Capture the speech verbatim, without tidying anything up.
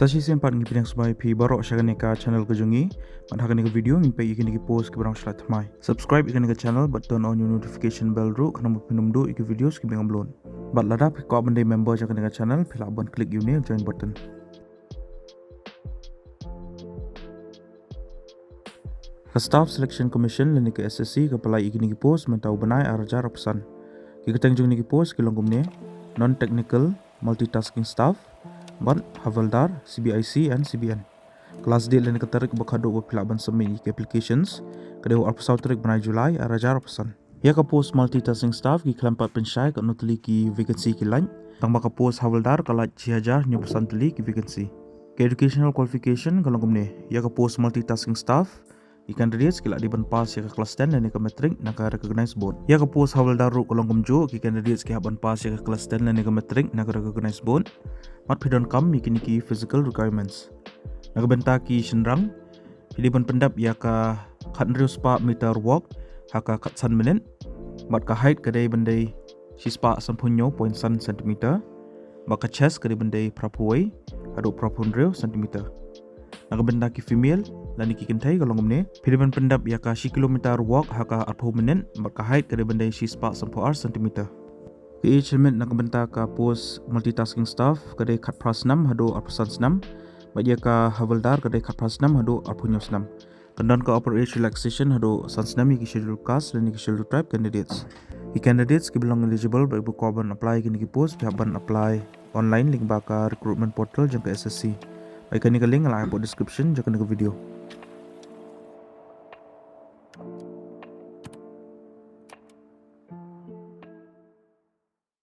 Sa shisien pat ngi pdiang sngewbha ïa phi baroh sha kane ka channel ka jong ngi. Bad ha kane ka video ngin peit ïa kine ki post kiba dang shu lait thymmai. Subscribe ïa kane ka channel bad turn on ïa u notification bell ruh khnang ba phin ym duh ïa ki videos kiba ngi upload. Bad lada phi kwah ban dei member jong kane ka channel, phi lah ban click ïa une u join button. Ka Staff Selection Commission lane ka S S C ka pynlait ïa kine ki post mynta u bnai ar hajar arphew san. Ki kyrteng jong kine ki post ki long kumne: Non Technical Multitasking Staff bad Havildar C B I C and C B N. Ka last date lane ka tarik ba khatduh ba phi lah ban submit ïa ki applications ka dei u arphew saw tarik bnai July ar hajar arphew san. Ïa ka post Multitasking Staff ki khlem pat pynshai katno tylli ki vacancy ki lait, tangba ka post Havildar ka lait shi hajar hynñiewphew san tylli ki vacancy. Ka educational qualification ka long kumne: ïa ka post Multitasking Staff, ki candidates ki lah dei ban pass ïa ka class ten lane ka matric na ka recognized board. Ïa ka post Havildar ruh ka long kumjuh, ki candidates ki hap ban pass ïa ka class ten lane ka matric na ka recognized board. Bad phi donkam ïa kine ki physical requirements. Na ka bynta ki shynrang, phi dei ban pyndep ïa ka khathynriew spah meter walk ha ka khatsan minit. Bad ka height ka dei ban dei shi spah sanphew hynñiew point san centimeter. Bad ka chest ka dei ban dei phraphew wei haduh phraphew hynriew centimeter. Na ka bynta ki female lane ki kynthei ka long kumne: phi dei ban pyndep ïa ka shi kilometer walk ha ka arphew minit, bad ka height ka dei ban dei shi spah sanphew ar centimeter. Ka age limit na ka bynta ka post Multitasking Staff ka dei khatphra snem haduh arphew san snem. Bad ïa ka Havildar ka dei khatphra snem haduh arphew hynñiew snem. Kan don ka upper age relaxation haduh san snem ïa ki Scheduled Caste lane ki Scheduled Tribe candidates. Ki candidates kiba long eligible bad ba kwah ban apply ïa kine ki post, phi hap ban apply online lyngba ka recruitment portal jong ka S S C. Bad ïa kane ka link nga la ai hapoh description jong kane ka video.